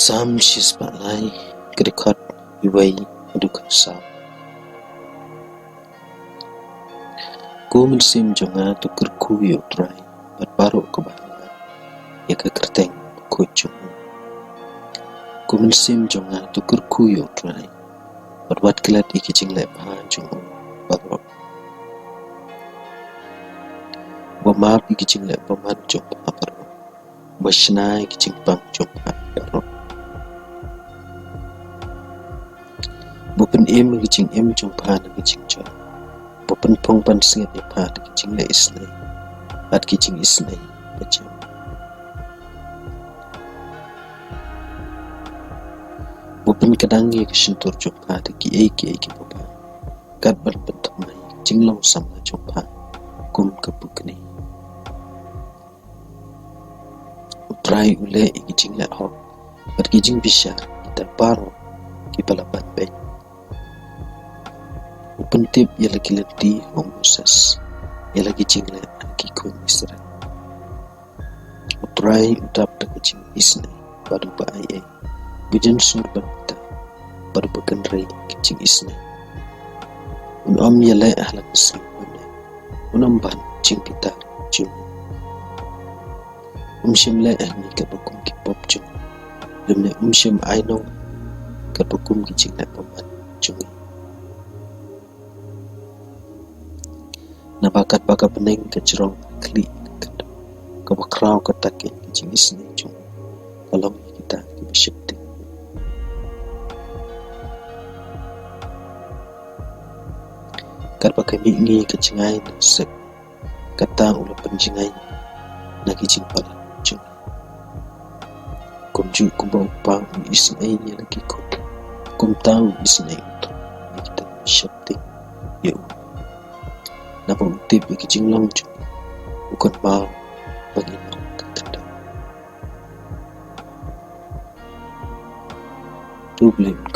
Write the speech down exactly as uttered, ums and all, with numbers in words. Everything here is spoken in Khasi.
Salm shispah lai, ka dkhot iwei haduh khatsaw. Ko mynsiem jong nga, to kyrkhu ïa U Trai, bad baroh kaba ha nga, ïa ka kyrteng bakhuid jong u. Ko mynsiem jong nga, to kyrkhu ïa U Trai, bad wat klet ïa ki jingleh bha jong u baroh. Ba map ïa ki jingleh bymman jong pha baroh. Ba shna ïa ki jingpang jong pha baroh. Ba pynim ïa ki jingim jong pha na ki jingjia. Ba pynphong pansngiat ïa pha da ki jingleh isnei, bad ki jingisnei bajem. Ba pynkdang ïa ki shyntur jong pha da kiei kiei kiba bha, kat ban pynthymmai ïa ki jinglong samla jong pha kum ka pukni. U Trai u leh ïa ki jingleh hok bad ki jingbishar kita baroh kiba la ban beiñ. U pyntip ïa la ki lynti ha u Moses, ïa la ki jingleh ha ki khun Israel. U Trai u dap da ka jingisnei bad uba aiei, uba jin sur ban pyrta, bad uba kynrei ka jingisnei. Un ym ïaleh ha la ka sngi, un ym ban jingbitar jong u. Um shym leh ha ngi katba kum ki pop jong ngi, lymne um shym ai nong katba kum ki jingleh bymman jong ngi. Naba katba ka bneng ka jrong ha khlieh ka khyndew, kaba khraw ka tak ïa ki jingisnei jong u, ka long ïa kita kiba sheptieng. Katba ka mihngi ka jngai na sep, kata u la pynjngai na ki jingpalat jong ngi. Kumjuh kumba u kpa u isynei ïa la ki khun, kumta u isynei u Trai ïa kita kiba sheptieng ïa u. Naba u tip ïa ki jinglong jong ngi, u kynmaw ba ngi long ka khyndew. To U Blei un